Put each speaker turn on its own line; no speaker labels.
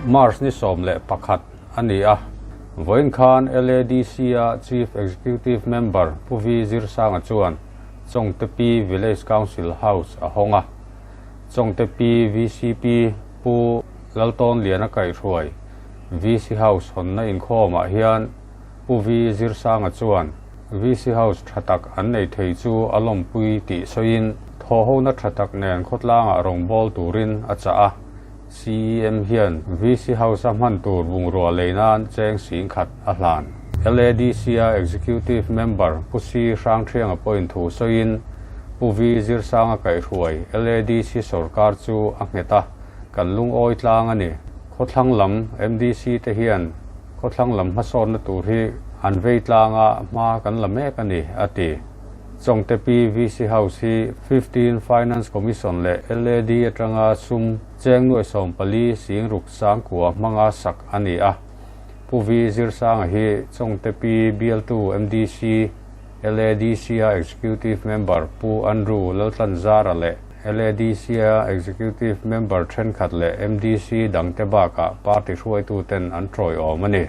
March ni 11 a ni a. Vawiin khan LADC-a Chief Executive Member Pu Vi Zirsanga chuan Chawngte Pi Village Council House a hawng a. Chawngte Pi VCP Pu Laltawnliana kaihhruai VC House hawnna inkhawmah hian Pu Vi Zirsanga chuan VC House tha tak an nei thei chu a lawmpui tih sawiin thawhhona tha tak nen khawtlangah rawngbâwl turin a chah a. CEM hian VC House-a hman tur bungrua lei nan cheng 10,000 a hlan. LADC-a Executive Member Pu Si Hrangthianga pawhin thu sawiin Pu Vi Zirsanga kaihhruai LADC sawrkar chu a nghet a, kan lungawi tlang a ni. Khawthlang lam MDC te hian khawthlang lam hmasawnna tur hi an vei tlanga hma kan la mek a ni, a ti. Chawngte Pi VC House hi 15 Finance Commission leh LAD atanga sum cheng nuai 14 sing ruk 90 hmanga sak a ni a. Pu Vi Zirsanga hi Chawngte Pi bialtu MDC LADC-a Executive Member Pu Andrew Laltlanzara leh LADC-a Executive Member thenkhat leh MDC dangte bakah party hruaituten an tawiawm a ni.